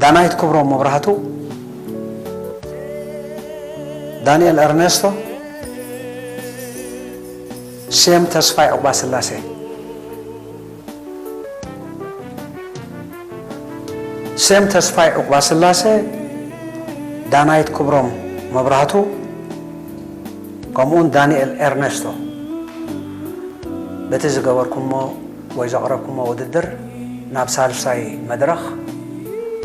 ዳናይት ክብሮም መብራህቱ፣ ዳንኤል ኤርኔስቶ፣ ሴም ተስፋይ ዑቕባስላሴ። ሴም ተስፋይ ዑቕባስላሴ፣ ዳናይት ክብሮም መብራህቱ፣ ከምኡውን ዳንኤል ኤርኔስቶ፣ በቲ ዝገበርኩሞ ወይ ዘቕረብኩሞ ውድድር ናብ ሳልሳይ መድረኽ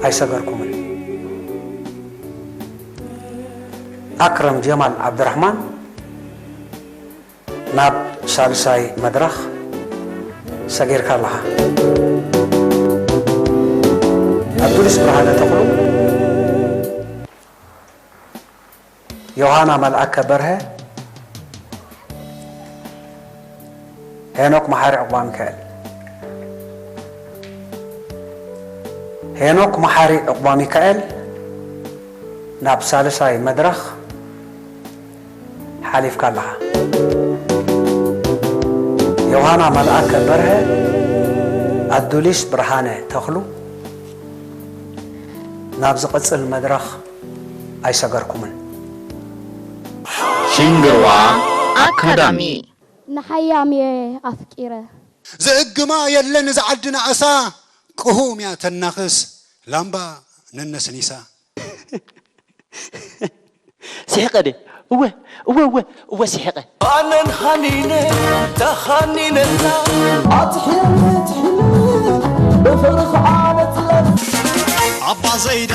ኣይሰገርኩምን። ኣክረም ጀማል ዓብድራሕማን፣ ናብ ሳልሳይ መድረኽ ሰጊርካ ኣለኻ። ኣዱልስ ብርሃነ ተኽሉ፣ ዮሃና መልኣከ በርሀ፣ ሄኖክ መሓሪ ዑቕባ ሚካኤል። ሄኖክ መሓሪ ዑቕባ ሚካኤል ናብ ሳልሳይ መድረኽ ሓሊፍካ ኣለኻ። ዮሃና መልኣከ በርሀ፣ ኣዱሊስ ብርሃነ ተኽሉ ናብ ዝቕጽል መድረኽ ኣይሰገርኩምን። ሽንግርዋ ኣካዳሚ። ንሓያም እየ ኣፍቂረ። ዘእግማ የለን እዛ ዓዲ ንኣሳ፣ ቅሁም እያ ተናኽስ ላምባ ነነስኒሳ። ስሒቐ ድየ? እወ፣ እወ፣ እወ፣ እወ ስሒቐ። ኣነን ሃኒነ ተሃኒነና ኣትሒር ትሒር ብፍርኽ ዓመትለን ኣባ ዘይዳ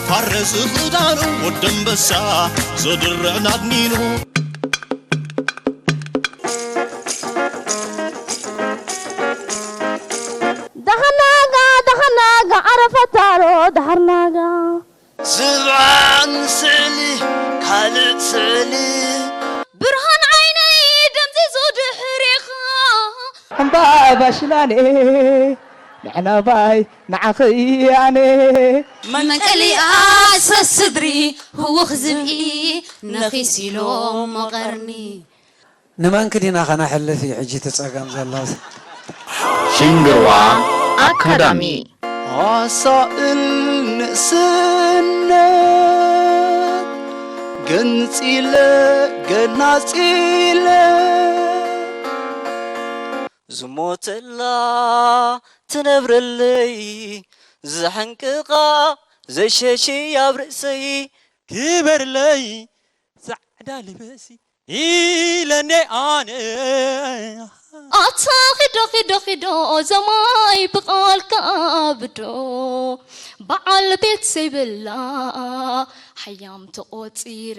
ፋረ ዝኽዳኑ ወዲ ኣንበሳ ዘድርዕ ናድኒኑ። ደሓናጋ ደሓናጋ ዓረፈታሮ ደሓርናጋ ዝብዓን ስእሊ ካልእ ስእሊ ብርሃን ዓይነይ ደምዚዙ ድሕሬኻ ዕምባባ ሽላኔ ንዕላባይ ንዓኺ ኣነ መንቀሊኣ ሰስድሪ ህውኽ ዝብኢ ነኺሲሎም መቐርኒ ንመንክ ዲና ከነሕልፍ እዩ ሕጂ እቲ ጸገም ዘሎ። ሽንግርዋ ኣካዳሚ። ኣሳእል ንእስነት ገንጺለ ገናጺለ ዝሞተላ ትነብረለይ ዝሕንቅቓ ዘይሸሽይ ኣብ ርእሰይ ግበርለይ ጻዕዳ ልበሲ ኢለኔ ኣነ ኣታ ኺዶ ኺዶ ኺዶ ዘማይ ብቓልካ ኣብዶ በዓል ቤት ዘይብላ ሓያም ተቖጺረ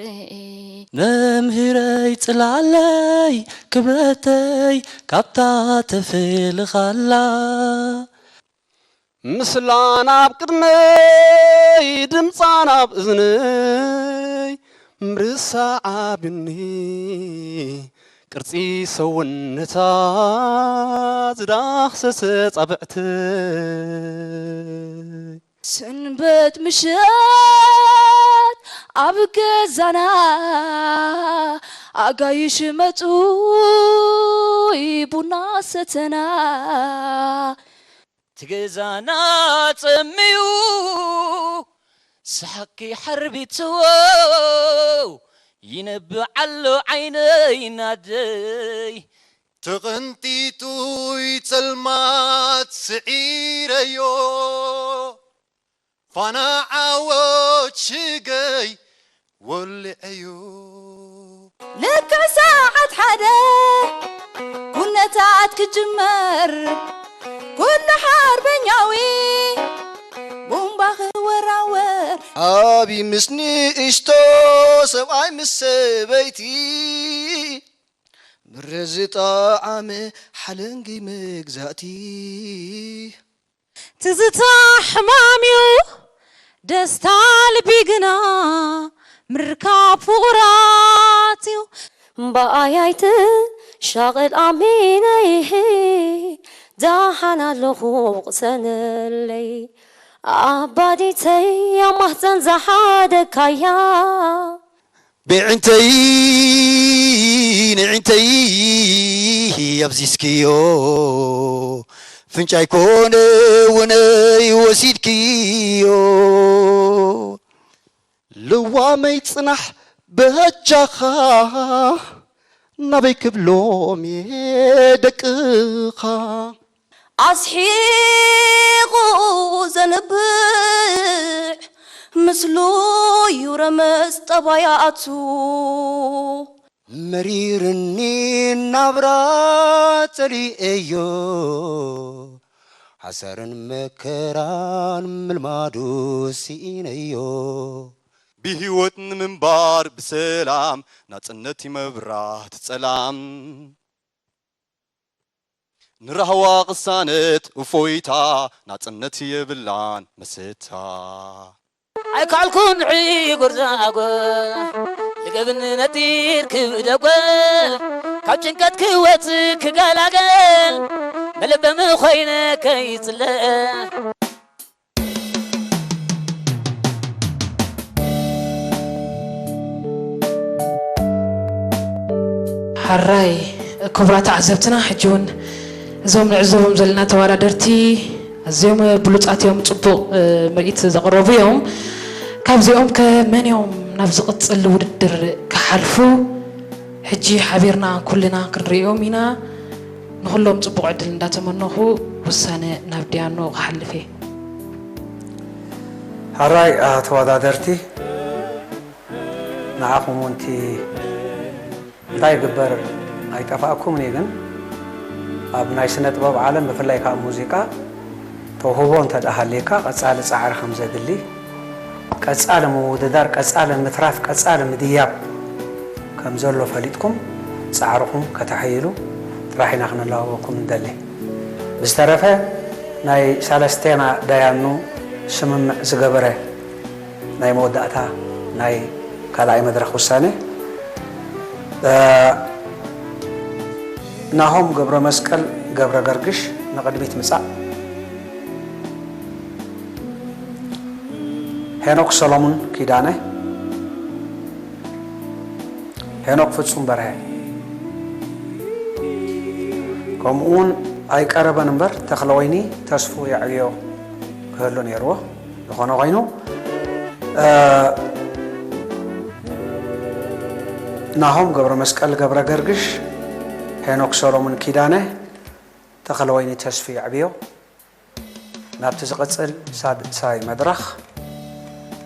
መምህረይ ጽላለይ ክብረተይ ካብታ ተፈልኻላ ምስላን ኣብ ቅድመይ ድምፃን ኣብ እዝነይ ምርሳዕ ኣብኒ ቅርፂ ሰውነታ ዝዳኽሰሰ ፃብዕተይ ሰንበት ምሸት ኣብ ገዛና ኣጋይሽ መጹ ቡና ሰተና ትገዛና ጸምዩ ሰሓቂ ሓርቢትዎ ይነብዕ ኣሎ ዓይነይ ናደይ ተቐንጢጡ ይጸልማት ስዒረዮ ፋና ዓወት ሽገይ ወልዐዮ ልክዕ ሰዓት ሓደ ኩነታት ክጅመር ኩሉ ሓርበኛዊ ቡምባ ክወራወር ዓቢ ምስ ንእሽቶ ሰብኣይ ምስ ሰበይቲ ምረ ዝጠዓመ ሓለንጊ መግዛእቲ ትዝታ ሕማም እዩ ደስታ ልቢ ግና ምርካብ ፍቑራት እዩ እምበኣይ ኣይትሻቐል ኣሚነይ ደሓን ኣለኹ ቅሰነለይ ኣባዲተይ ኣብ ማህፀን ዝሓደግካያ ብዕንተይ ንዕንተይ ኣብዚዝክዮ ፍንጫይ ኮነ ውነይ ወሲድክዮ ልዋመይ ጽናሕ በጃኻ ናበይ ክብሎም እየ ደቅኻ ኣስሒቑ ዘንብዕ ምስሉ እዩ ረመጽ ጠባያቱ መሪርኒ ናብራ ጸሊኤዮ ሓሳርን መከራን ምልማዱ ስኢነዮ ብህይወት ንምንባር ብሰላም ናጽነት እዩ መብራት ጸላም ንራህዋ ቅሳነት እፎይታ ናጽነት የብላን መሰታ ኣይካልኩን ዕጉር ዛጎ ልገብን ነጢር ክብደጎ ካብ ጭንቀት ክወጽእ ክገላገል መለበሚ ኮይነ ከይጽለ ሕራይ ክቡራት ተዓዘብትና፣ ሕጂ እውን እዞም ንዕዘቦም ዘለና ተወዳደርቲ ኣዝዮም ብሉጻት እዮም፣ ጽቡቕ ምርኢት ዘቕረቡ እዮም። ካብዚኦም ከ መን እዮም ናብ ዝቕጽል ውድድር ክሓልፉ? ሕጂ ሓቢርና ኩልና ክንርእዮም ኢና። ንኹሎም ጽቡቕ ዕድል እንዳተመነኹ ውሳነ ናብ ዲያኖ ክሓልፍ እየ። ሕራይ ተወዳደርቲ፣ ንዓኹም እውን እቲ እንታይ ይግበር ኣይጠፋእኩምን እዩ። ግን ኣብ ናይ ስነ ጥበብ ዓለም ብፍላይ ካብ ሙዚቃ ተውህቦ እንተ ደኣ ሃልየካ ቀጻሊ ጻዕሪ ከም ዘድሊ፣ ቀጻሊ ምውድዳር፣ ቀጻሊ ምትራፍ፣ ቀጻሊ ምድያብ ከም ዘሎ ፈሊጥኩም ጻዕርኹም ከተሐይሉ ጥራሕ ኢና ክነላበወኩም ንደሊ። ብዝተረፈ ናይ ሰለስቴና ዳያኑ ስምምዕ ዝገበረ ናይ መወዳእታ ናይ ካልኣይ መድረኽ ውሳነ ናሆም ገብረመስቀል ገብረገርግሽ ንቕድሚት ምጻእ፣ ሄኖክ ሰሎሙን ኪዳነ፣ ሄኖክ ፍጹም በርሀ፣ ከምኡውን ኣይቀረበን እምበር ተኽለወይኒ ተስፉ የዕብዮ ክህሉ ነይርዎ። ዝኾነ ኮይኑ ናሆም ገብረመስቀል ገብረገርግሽ፣ ሄኖክ ሰሎሙን ኪዳነ፣ ተኽለወይኒ ተስፉ የዕብዮ ናብቲ ዝቕጽል ሳድሳይ መድረኽ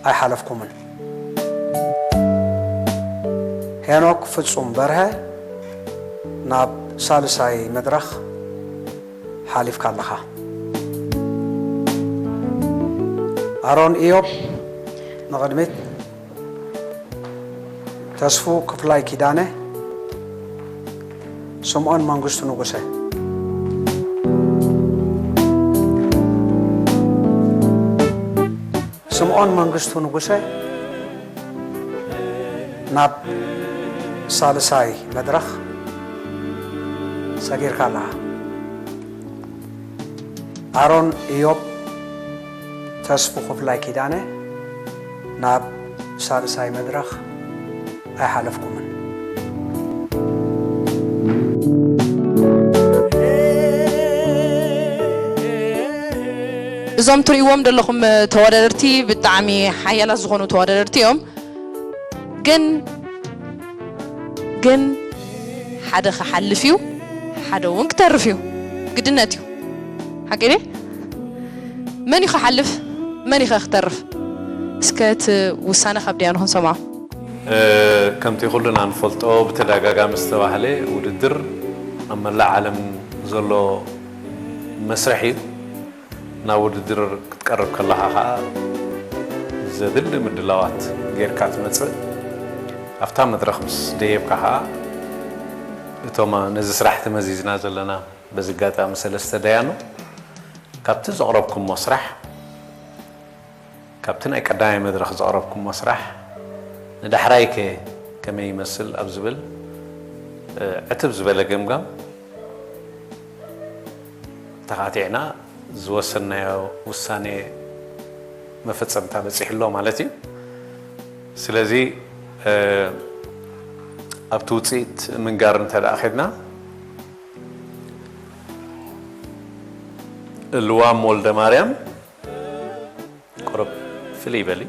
ኣይሓለፍኩምን። ሄኖክ ፍጹም በርሀ ናብ ሳልሳይ መድረኽ ሓሊፍካ ኣለኻ። ኣሮን ኢዮብ ንቕድሚት። ተስፉ ክፍላይ ኪዳነ፣ ስምዖን መንግስቱ ንጉሰ። ስምዖን መንግስቱ ንጉሰ ናብ ሳልሳይ መድረኽ ሰጊርካ ኣለኻ። ኣሮን ኢዮብ፣ ተስፉ ክፍላይ ኪዳነ ናብ ሳልሳይ መድረኽ ኣይሓለፍኩምን። እዞም ትርእይዎም ዘለኹም ተወዳደርቲ ብጣዕሚ ሓያላት ዝኾኑ ተወዳደርቲ እዮም። ግን ግን ሓደ ክሓልፍ እዩ፣ ሓደ እውን ክተርፍ እዩ። ግድነት እዩ። ሓቂ ድየ? መን እዩ ክሓልፍ? መን እዩ ክተርፍ? እስከ እቲ ውሳነ ካብ ዲያኑ ክንሰምዖ። ከምቲ ኩልና ንፈልጦ ብተደጋጋሚ ዝተባህለ ውድድር ኣብ መላእ ዓለም ዘሎ መስርሕ እዩ። ናብ ውድድር ክትቀርብ ከለኻ ኸኣ ዘድሊ ምድላዋት ጌርካ ትመጽእ። ኣብታ መድረኽ ምስ ደየብካ ኸኣ እቶም ነዚ ስራሕ ተመዚዝና ዘለና በዚ ኣጋጣሚ ሰለስተ ደያኑ ካብቲ ዘቕረብኩሞ ስራሕ ካብቲ ናይ ቀዳማይ መድረኽ ዘቕረብኩሞ ስራሕ ንዳሕራይከ ከመይ ይመስል ኣብ ዝብል ዕትብ ዝበለ ገምጋም ተኻቲዕና ዝወሰንናዮ ውሳኔ መፈጸምታ በጺሑ ኣሎ ማለት እዩ። ስለዚ ኣብቲ ውጽኢት ምንጋር እንተ ደኣ ኸድና ልዋም ወልደማርያም ቁሩብ ፍልይ በሊ።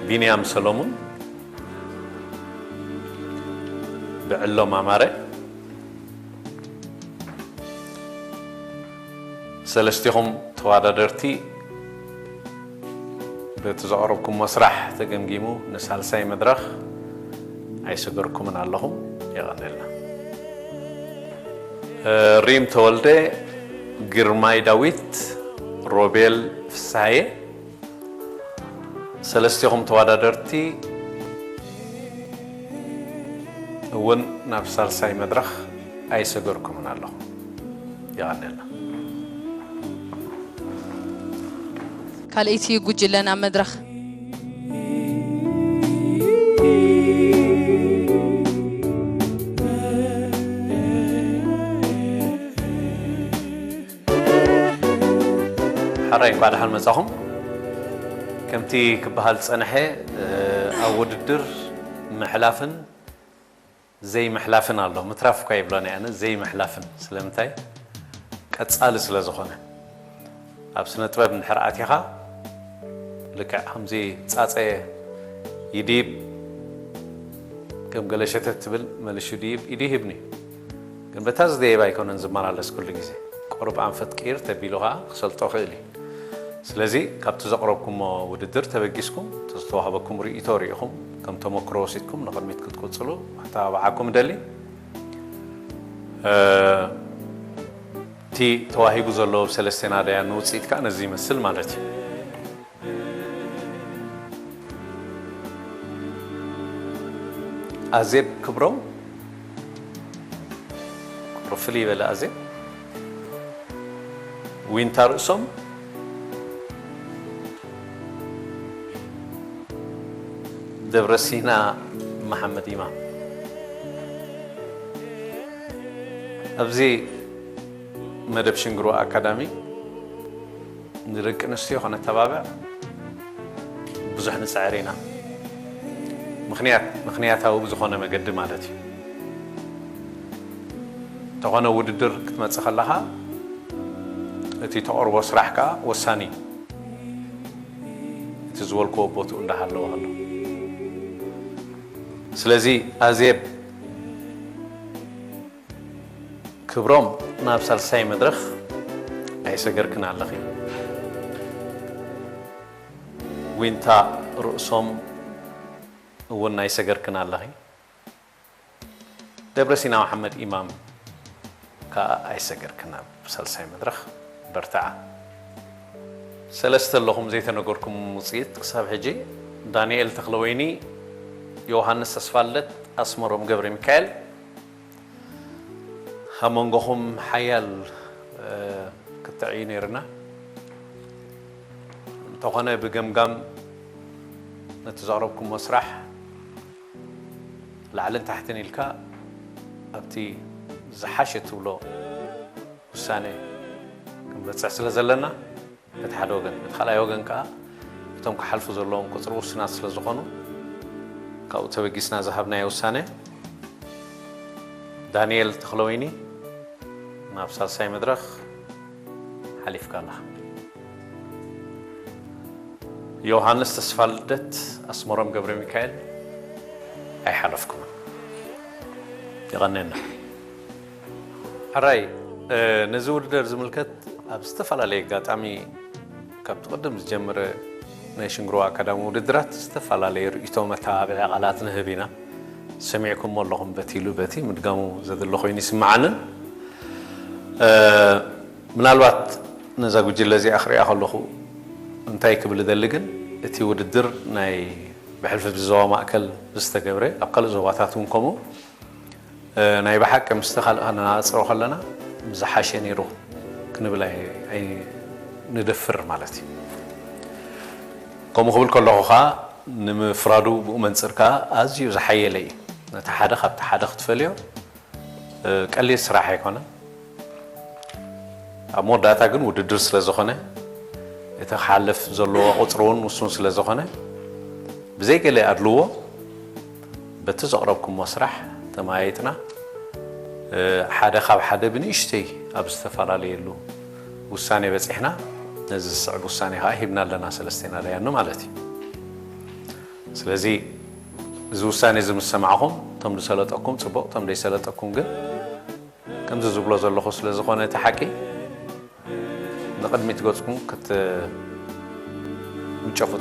ቢንያም ሰሎሙን ብዕሎም ኣማረ። ሰለስቲኹም ተወዳደርቲ በቲ ዘቕረብኩሞ ስራሕ ተገምጊሙ ንሳልሳይ መድረኽ ኣይሰገርኩምን ኣለኹም። የቐንየልና። ሪም ተወልደ፣ ግርማይ ዳዊት፣ ሮቤል ፍስሃየ፣ ሰለስቲኹም ተወዳደርቲ እውን ናብ ሳልሳይ መድረኽ ኣይሰገርኩምን ኣለኹም። የቐንየልና። ካልኣይቲ ጉጅለ ናብ መድረኽ። ሓራይ እንኳዕ ደሓን መጻኹም። ከምቲ ክበሃል ዝጸንሐ ኣብ ውድድር ምሕላፍን ዘይምሕላፍን ኣሎ። ምትራፍ እኳ ይብሎን እየ ኣነ፣ ዘይምሕላፍን። ስለምንታይ? ቀጻሊ ስለ ዝኾነ፣ ኣብ ስነ ጥበብ እንድሕር ኣቲኻ፣ ልክዕ ከምዚ ጻጸ ይድይብ፣ ከም ገለ ሸተት ትብል፣ መሊሹ ድይብ፣ ኢዱ ይህብኒ። ግን በታ ዝደየበ ኣይኮነን ዝመላለስ ኩሉ ግዜ። ቁሩብ ኣንፈት ቅይር ተቢሉ ኸኣ ክሰልጦ ይኽእል እዩ። ስለዚ ካብቲ ዘቕረብኩሞ ውድድር ተበጊስኩም፣ እቲ ዝተዋህበኩም ርእይቶ ርኢኹም፣ ከም ተመክሮ ወሲድኩም ንቕድሚት ክትቅጽሉ ክተባብዓኩም እደሊ። እ፣ እቲ ተዋሂቡ ዘሎ ሰለስቴና ደያን ውጽኢት ከኣ ነዚ ይመስል ማለት እዩ። ኣዜብ ክብሮም፣ ቁሩብ ፍልይ በለ ኣዜብ፣ ዊንታ ርእሶም፣ ደብረሲና መሓመድ ኢማም። ኣብዚ መደብ ሽንግሮ ኣካዳሚ ንደቂ ኣንስትዮ ከነተባብዕ ብዙሕ ንጽዕር ኢና። ምኽንያት-፣ ምኽንያታዊ ብዝኾነ መገዲ ማለት እዩ። እንተኾነ ውድድር ክትመጽእ ከለኻ እቲ ተቕርቦ ስራሕ ከኣ ወሳኒ እዩ። እቲ ዝበልክዎ ቦትኡ እንዳሃለወ ከሎ። ስለዚ ኣዜብ ክብሮም ናብ ሳልሳይ መድረኽ ኣይሰገርክን ኣለኺ። ዊንታ ርእሶም እውን ኣይሰገርክን ኣለኺ። ደብረሲና መሓመድ ኢማም ከኣ ኣይሰገርክን ኣብ ሳልሳይ መድረኽ። በርትዓ። ሰለስተ ኣለኹም ዘይተነገርኩም ውጽኢት ክሳብ ሕጂ። ዳንኤል ተኽለወይኒ፣ ዮሃንስ ተስፋልደት፣ ኣስመሮም ገብረ ሚካኤል። ኣብ መንጎኹም ሓያል፣ እ፣ ክትዕ እዩ ነይርና። እንተኾነ ብገምጋም ነቲ ዘቕረብኩሞ ስራሕ ላዕልን ታሕትን ኢልካ ኣብቲ ዝሓሸ ትብሎ ውሳነ ክንበጽሕ ስለ ዘለና፣ በቲ ሓደ ወገን፣ በቲ ካልኣይ ወገን ከኣ እቶም ክሓልፉ ዘለዎም ቁጽሪ ውሱናት ስለ ዝኾኑ፣ ካብኡ ተበጊስና ዝሃብናዮ ውሳነ። ዳንኤል ተኽለወይኒ፣ ናብ ሳልሳይ መድረኽ ሓሊፍካ ኣለኻ። ዮሃንስ ተስፋልደት፣ ኣስመሮም ገብረ ሚካኤል ኣይሓለፍኩምን። የቐንየና። ሕራይ፣ እ፣ ነዚ ውድድር ዝምልከት ኣብ ዝተፈላለየ ኣጋጣሚ ካብቲ ቅድም ዝጀመረ ናይ ሽንግሮ ኣካዳሚ ውድድራት ዝተፈላለየ ርእይቶ መተባብዒ ቃላት ንህብ ኢና። ሰሚዕኩሞ ኣለኹም፣ በቲ ኢሉ በቲ ምድጋሙ ዘድለ ኮይኑ ይስምዓንን። እ፣ ምናልባት ነዛ ጉጅለ እዚኣ ክሪኣ ከለኹ እንታይ ክብል እደሊ ግን፣ እቲ ውድድር ናይ ብሕልፊ ብዞባ ማእከል ዝተገብረ፣ ኣብ ካልእ ዞባታት እውን ከምኡ፣ እ፣ ናይ ብሓቂ ምስቲ ካልእ ከነናጽሮ ከለና ዝሓሸ ነይሩ ክንብል ኣይ-፣ ኣይ-፣ ንደፍር ማለት እዩ። ከምኡ ክብል ከለኹ ከኣ ንምፍራዱ ብኡ መንጽር ከኣ ኣዝዩ ዝሓየለ እዩ። ነቲ ሓደ ካብቲ ሓደ ክትፈልዮ፣ እ፣ ቀሊል ስራሕ ኣይኮነን። ኣብ መወዳእታ ግን ውድድር ስለ ዝኾነ፣ እቲ ክሓልፍ ዘለዎ ቁጽሪ እውን ውሱን ስለ ዝኾነ፣ ብዘይ ገለ ኣድልዎ በቲ ዘቕረብኩሞ ስራሕ ተመያይጥና፣ እ፣ ሓደ ካብ ሓደ ብንእሽተይ ኣብ ዝተፈላለየሉ ውሳኔ በጺሕና፣ ነዚ ዝስዕብ ውሳኔ ከኣ ሂብና ኣለና ሰለስቴና ደያኑ ማለት እዩ። ስለዚ እዚ ውሳኔ እዚ ምስ ሰማዕኹም፣ እቶም ዝሰለጠኩም ጽቡቕ፣ እቶም ዘይሰለጠኩም ግን ከምዚ ዝብሎ ዘለኹ ስለ ዝኾነ እቲ ሓቂ፣ ንቕድሚት ገጽኩም ክትውንጨፉ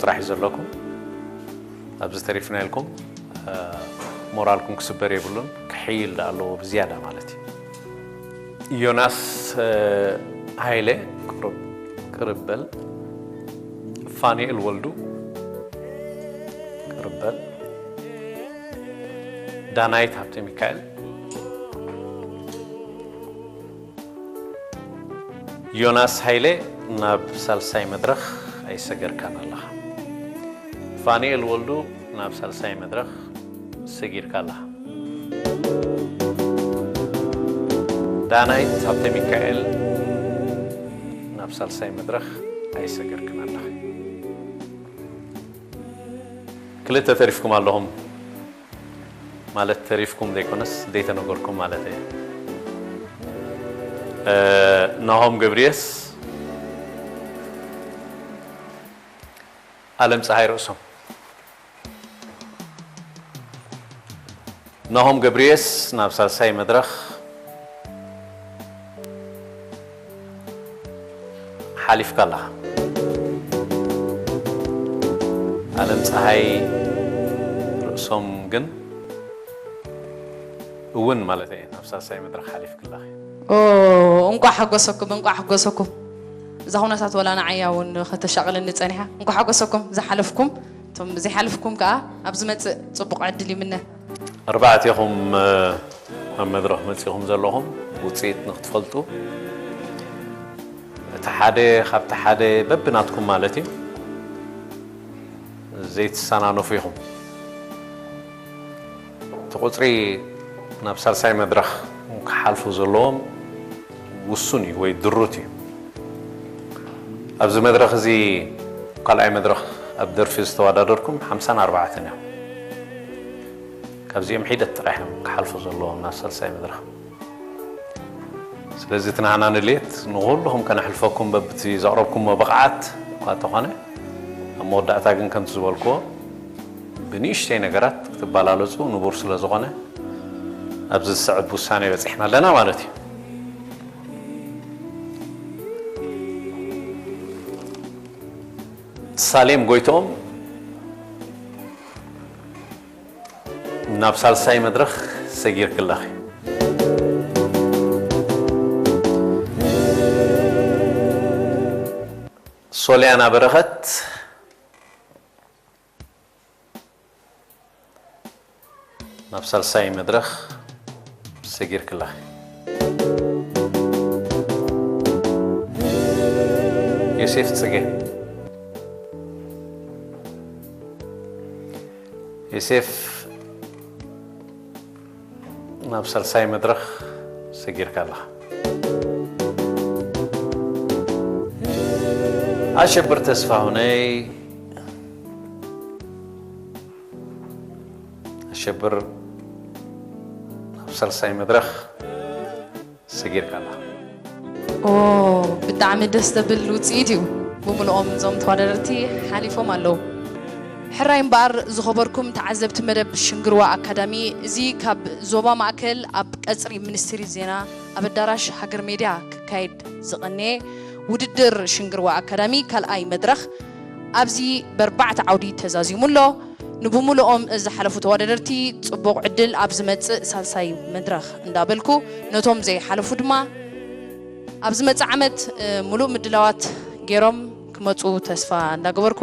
ጥራሕ እዩ ዘለኩም። ኣብዚ ተሪፍና ኢልኩም፣ እ፣ ሞራልኩም ክስበር የብሉን፣ ክሕይል ደኣ ኣለዎ ብዝያዳ ማለት እዩ። ዮናስ፣ እ፣ ሃይለ፣ ቅርብ፣ ቅርብ በል። ፋኑኤል ወልዱ፣ ቅርብ በል። ዳናይት ሃብተ ሚካኤል፣ ዮናስ ሃይለ ናብ ሳልሳይ መድረኽ ኣይሰገርካን ኣለኻ። ፋኑኤል ወልዱ ናብ ሳልሳይ መድረኽ ሰጊርካ ኣለኻ። ዳናይት ሃብተ ሚካኤል ናብ ሳልሳይ መድረኽ ኣይሰገርክን ኣለኻ። ክልተ ተሪፍኩም ኣለኹም። ማለት ተሪፍኩም ዘይኮነስ ዘይተነገርኩም ማለት እየ። ናሆም ገብርየስ፣ ኣለም ፀሃይ ርእሶም። ናሆም ገብርየስ ናብ ሳልሳይ መድረኽ ሓሊፍካ ኣለኻ። ኣለም ፀሃይ ርእሶም ግን እውን ማለት እየ ናብ ሳልሳይ መድረኽ ሓሊፍክላ። እንቋዕ ሓጎሰኩም፣ እንቋዕ ሓጎሰኩም። እዛ ኩነታት ወላ ንዓያ እውን ከተሻቕለኒ ጸኒሓ። እንቋዕ ሓጎሰኩም ዝሓለፍኩም፣ እቶም ዘይሓለፍኩም ከኣ ኣብ ዝመጽእ ጽቡቕ ዕድል ይምነ። ኣርባዕቴኹም ኣብ መድረኽ መጺኹም ዘለኹም ውጽኢት ንክትፈልጡ እቲ ሓደ ካብቲ ሓደ በብናትኩም ማለት እዩ ዘይትሰናነፉ ኢኹም። እቲ ቁፅሪ ናብ ሳልሳይ መድረኽ ክሓልፉ ዘለዎም ውሱን እዩ ወይ ድሩት እዩ። ኣብዚ መድረኽ እዚ ካልኣይ መድረኽ ኣብ ደርፊ ዝተወዳደርኩም ሓምሳን ኣርባዕተን እዮም። ካብዚኦም ሒደት ጥራሕ እዮም ክሓልፉ ዘለዎም ናብ ሳልሳይ መድረኽ። ስለዚ እቲ ናህና ንሌት ንኩልኹም ከነሕልፈኩም በብቲ ዘቕረብኩሞ ብቕዓት እኳ እንተኾነ ኣብ መወዳእታ ግን ከምቲ ዝበልክዎ ብንእሽተይ ነገራት ክትበላለፁ ንቡር ስለ ዝኾነ ኣብዚ ዝስዕብ ውሳኔ በፂሕና ኣለና ማለት እዩ። ሳሌም ጎይትኦም ናብ ሳልሳይ መድረኽ ሰጊርክላኺ። ሶልያና በረኸት ናብ ሳልሳይ መድረኽ ሰጊርክላኺ። ዮሴፍ ጽጌ። ዮሴፍ ናብ ሳልሳይ መድረኽ ሰጊርካ ኣለኻ። ኣሸብር ተስፋሁነይ ኣሸብር ናብ ሳልሳይ መድረኽ ሰጊርካ ኣለኻ። ኦ ብጣዕሚ ደስ ዘብል ውፅኢት እዩ። ብምልኦም እዞም ተወዳደርቲ ሓሊፎም ኣለዉ። ሕራይ እምበኣር ዝኸበርኩም ተዓዘብቲ መደብ ሽንግርዋ ኣካዳሚ፣ እዚ ካብ ዞባ ማእከል ኣብ ቀፅሪ ሚኒስትሪ ዜና ኣብ ኣዳራሽ ሃገር ሜድያ ክካየድ ዝቐነየ ውድድር ሽንግርዋ ኣካዳሚ ካልኣይ መድረኽ ኣብዚ በርባዕተ ዓውዲ ተዛዚሙ ኣሎ። ንብምልኦም ዝሓለፉ ተወዳደርቲ ፅቡቕ ዕድል ኣብ ዝመፅእ ሳልሳይ መድረኽ እንዳበልኩ ነቶም ዘይሓለፉ ድማ ኣብ ዝመፅእ ዓመት ምሉእ ምድላዋት ገይሮም ክመፁ ተስፋ እንዳገበርኩ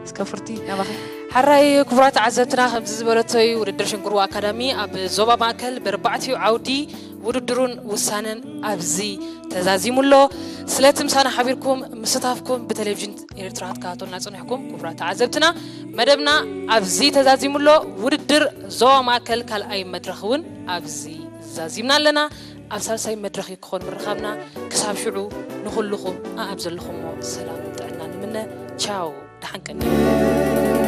እስከ ፍርቲ ናባኸ። ሕራይ ክቡራት ተዓዘብትና ከምዚ ዝበለቶ እዩ ውድድር ሽንግርዋ ኣካዳሚ ኣብ ዞባ ማእከል በርባዕቲኡ ዓውዲ ውድድሩን ውሳነን ኣብዚ ተዛዚሙ ኣሎ። ስለቲ ምሳና ሓቢርኩም ምስታፍኩም ብቴሌቪዥን ኤርትራ ክትከታተሉና ጽኒሕኩም ክቡራት ተዓዘብትና መደብና ኣብዚ ተዛዚሙ ኣሎ። ውድድር ዞባ ማእከል ካልኣይ መድረኽ እውን ኣብዚ ዛዚምና ኣለና። ኣብ ሳልሳይ መድረኽ እዩ ክኸውን ምርኻብና። ክሳብ ሽዑ ንኹልኹም ኣኣብ ዘለኹሞ ሰላምን ጥዕናን ንምነ። ቻው፣ ደሓን ቀንዩ።